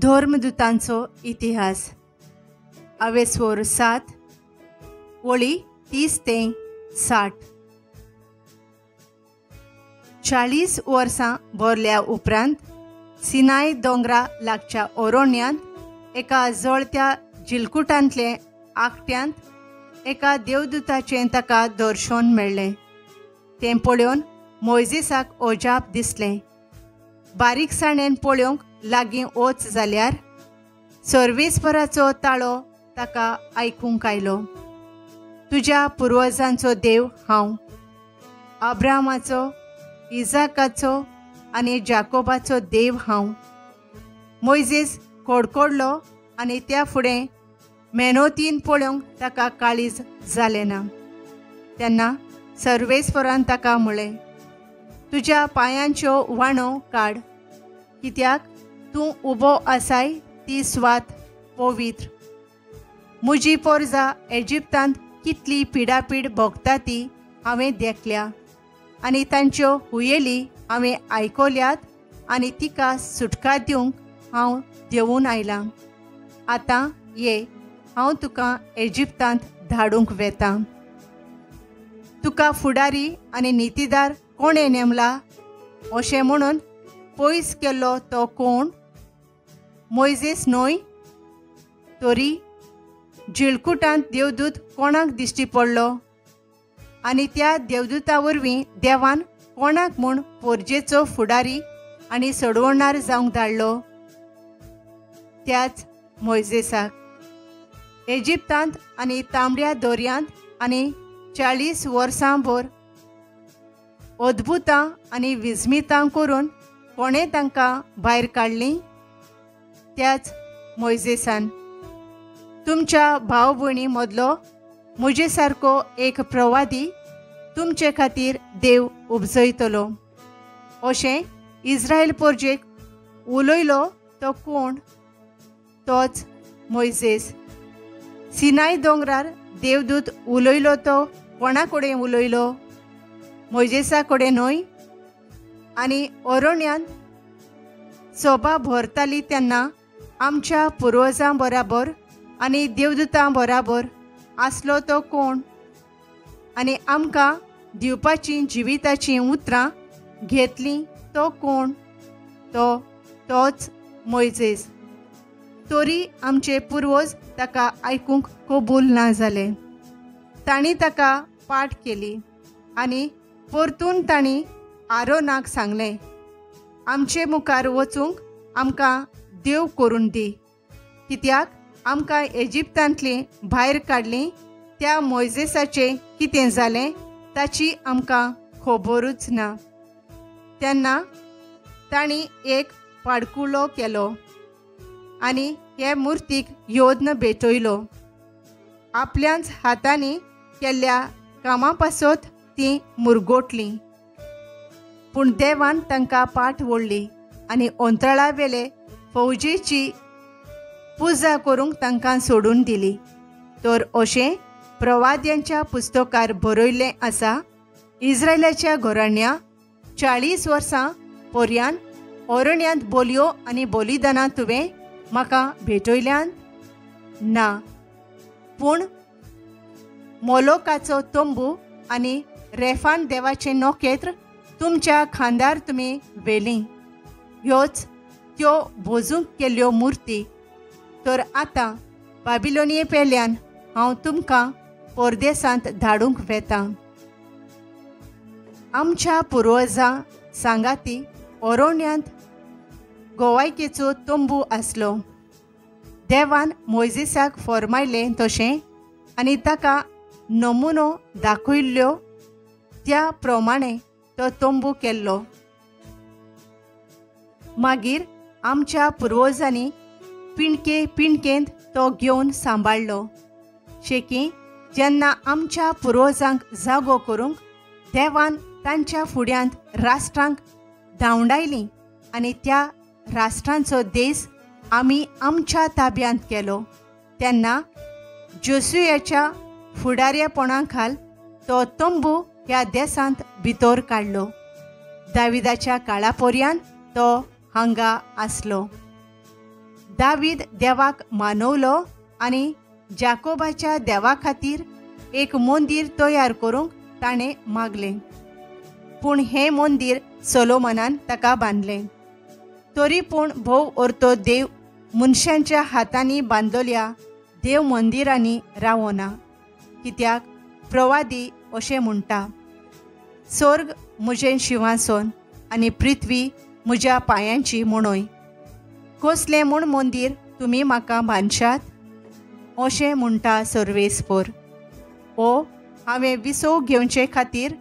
धर्मदुतांचो इतिहास अवेस्वर 7 वळी 30 ते 60. 40 वर्सां भरल्या उपरांत सिनाय दोंगरा लागच्या ओरोण्यांत एका जळत्या जिलकुटांतले आकट्यांत एका देवदूताचें ताका दर्शन मेळ्ळें. तें पळोवन मोयजेसाक अजाप दिसलें. बारीकसाणेन पळोवंक लागीं वच जाल्यार सर्वेस्पराचो ताळो ताका आयकूंक आयलो. तुज्या पुर्वजांचो देव हांव, अब्राहमाचो, इजाकाचो आनी जाकोबाचो देव हांव. मोयजेस कडकडलो आनी त्या फुडें मेहनतीन पळोवंक ताका काळीज जालें ना. तेन्ना सर्वेस्परान ताका म्हळें, तुज्या पांयांच्यो वाणो काड, कित्याक तूं उबो आसाय ती स्वात पवित्र. म्हजी पोरजा एजिप्तांत कितली पिडापीड भोगता ती हांवें देखल्या आनी तांच्यो हुयेली हांवें आयकल्यात आनी तिका सुटका दिवंक हांव देंवून आयलां. आतां ये, हांव तुका एजिप्तांत धाडूंक वेतां. तुका फुडारी आनी नितीदार कोणें नेमला अशें म्हणून पयस केल्लो तो कोण? मोयजेस न्हय? तरी जिळकुटांत देवदूत कोणाक दिश्टी पडलो आनी त्या देवदूता वरवीं देवान कोणाक म्हूण पोरजेचो फुडारी आनी सोडवणार जावंक धाडलो? त्याच मोयजेसाक. एजिप्तांत आनी तांबड्या दर्यांत आनी 40 वर्सां भर अद्भुतां आनी विस्मितां करून कोणें तांकां भायर काडलीं? त्याच मोयजेसान. तुमच्या भाव भयणी मदलो म्हजे सारको एक प्रवादी तुमचे खातीर देव उपजयतलो अशें इस्रायल पोरजेक उलयलो तो कोण? तोच मोयजेस. सिनाय दोंगरार देवदूत उलयलो तो कोणा कडेन उलयलो? मोयजेसा कडेन न्हय? आनी ओरोण्यांत सोबा भरताली तेन्ना आमच्या पुर्वजां बराबर आनी देवदूतां बराबर आसलो तो कोण? आनी आमकां दिवपाचीं जिविताचीं उतरां घेतलीं तो कोण? तो तोच मोयजेस. तरी आमचे पुर्वज ताका आयकूंक कबूल ना जाले. तांणी ताका पाठ केली आनी परतून तांणी आरोनाक सांगलें, आमचे मुखार वचूंक आमकां देव करून दी, कित्याक आमकां एजिप्तांतलीं भायर काडलीं त्या मोयजेसाचें कितें जालें ताची आमकां खबरूच ना. तेन्ना तांणी एक पाडकुलो केलो आनी हे मुर्तीक योद्न भेटयलो. आपल्याच हातांनी केल्ल्या कामां पासत तीं मुरगोटलीं. पूण देवान तांकां पाठ ओडली आनी अंतराळावेले फौजेची पुजा करूंक तांकां सोडून दिली. तर अशें प्रवाद्यांच्या पुस्तकार बरयल्लें आसा, इस्रायलाच्या घराण्या 40 वर्सां पर्यान ओरण्यांत बोलयो आनी बलिदानां तुवें म्हाका भेटयल्यांत ना, पूण मोलोकाचो तंबू आनी रेफान देवाचें नखेत्र तुमच्या खांदार तुमी व्हेलीं. ह्योच त्यो भोजूंक केल्ल्यो मुर्ती. तर आतां बाबिलोनिये पेल्यान हांव तुमकां परदेसांत धाडूंक वेतां. आमच्या पुर्वजां सांगाती ओरोण्यांत गोवायकेचो तंबू आसलो. देवान मोयजेसाक फॉर्मायलें तशें आनी ताका नमुनो दाखयल्ल्यो त्या प्रमाणे तो तंबू केल्लो. मागीर आमच्या पुर्वजांनी पिणके पिणकेंत तो घेवन सांबाळ्ळो. शेकी जेन्ना आमच्या पुर्वजांक जागो करूंक देवान तांच्या फुड्यांत राष्ट्रांक धांवडायलीं आनी त्या राष्ट्रांचो देश आमी आमच्या ताब्यांत केलो, तेन्ना जोसुयाच्या फुडाऱ्यापणा खाल तो तंबू ह्या देशांत भितर काडलो. दाविदाच्या काळा पर्यंत तो हांगा आसलो. दावीद देवाक मानवलो आनी जाकोबाच्या देवा खातीर एक मंदीर तयार करूंक ताणें मागलें, पूण हें मंदीर सोलोमनान ताका बांदलें। तरी पूण भोव अर्थ देव मनशांच्या हातांनी बांदलेल्या देव मंदिरांनी रावना, कित्याक प्रवादी अशें म्हणटा, स्वर्ग म्हजें शिंवासन आनी पृथ्वी म्हज्या पांयांची म्हणय, कसलें म्हूण मंदीर तुमी म्हाका बांदशात अशें म्हणटा सर्वेस्पर। ओ हांवें विसव घेवचे खातीर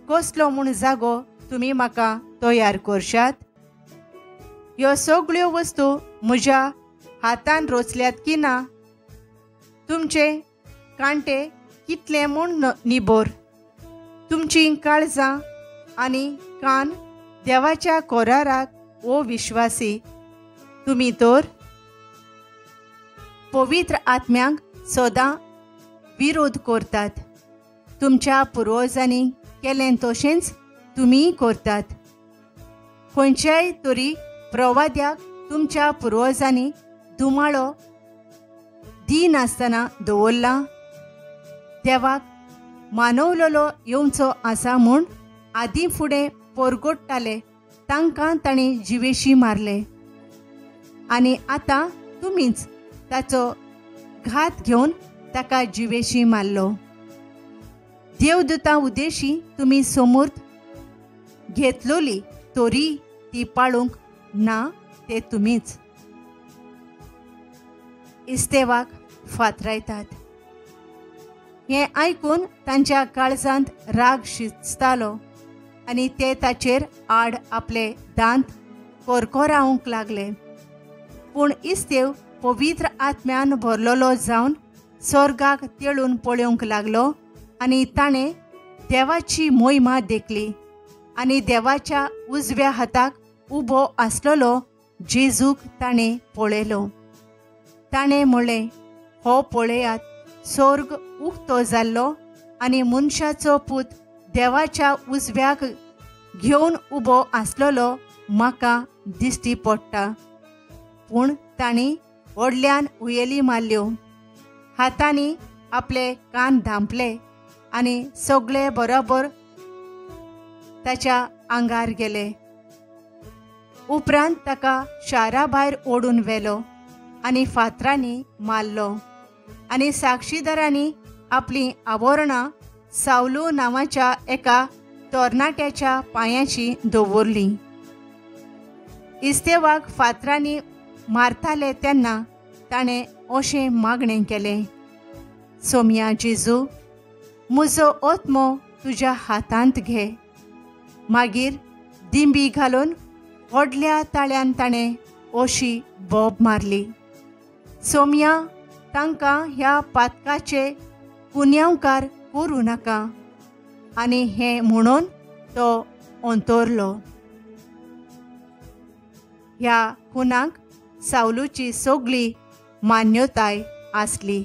कसलो म्हूण जागो तुमी म्हाका तयार करशात? ह्यो सगळ्यो वस्तू म्हज्या हातान रोचल्यात की ना? तुमचे कांटे कितले म्हूण निबोर, तुमचीं काळजां आनी कान देवाच्या कोराराक ओ विश्वासी, तुमी तर पवित्र आत्म्यांक सदां विरोध करतात। तुमच्या पुर्वजांनी केलें तशेंच तुमीय करतात। खंयच्याय तरी प्रवाद्याक तुमच्या पुर्वजांनी धुमाळो दिनासतना दवरला? देवाक मानवलेलो येवचो आसा म्हूण आदीं फुडें पोरगोडटाले तांकां तांणी जिवेशी मारले, आनी आतां तुमीच ताचो घात घेवन ताका जिवेशी मारलो। देवदूतां उद्देशी तुमी समूर्त घेतलोली तरी ती पाळूंक ना ते तुमीच इस्तेवाक फातरायतात। हें आयकून तांच्या काळजांत राग शिजतालो आनी ते ताचेर आड आपले दांत कोरकोरावंक लागले। पूण इस्तेव पवित्र आत्म्यान भरलेलो जावन स्वर्गाक तेळून पळोवंक लागलो आनी ताणें देवाची मोहिमा देखली आनी देवाच्या उजव्या हाताक उबो आसलेलो जेजूक ताणें पळयलो। ताणें म्हळें, हो पळयात, स्वर्ग उक्तो जाल्लो आनी मनशाचो पूत देवाच्या उजव्याक घेवन उबो आसलेलो म्हाका दिश्टी पडटा। पूण तांणी व्हडल्यान हुयेली मारल्यो, हातांनी आपले कान धांपले आनी सगळे बरोबर ताच्या आंगार गेले। उपरांत ताका शारा भायर ओडून व्हेलो आनी फातरांनी मारलो आनी साक्षीदारांनी आपलीं आवरणां सावलू नांवाच्या एका तरणाट्याच्या पांयाची दवरलीं। इस्तेवाक फातरांनी मारताले तेन्ना ताणें अशें मागणें केलें, सोमया जेजू, म्हजो आत्मो तुज्या हातांत घे। मागीर दिंबी घालून व्हडल्या ताळ्यान ताणें अशी बोब मारली, सोमया, तांकां ह्या पातकाचे गुन्यांवकार करूं नाका। आनी हें म्हणून तो अंतरलो। ह्या खुनाक सावलूची सगळी मान्यताय आसली।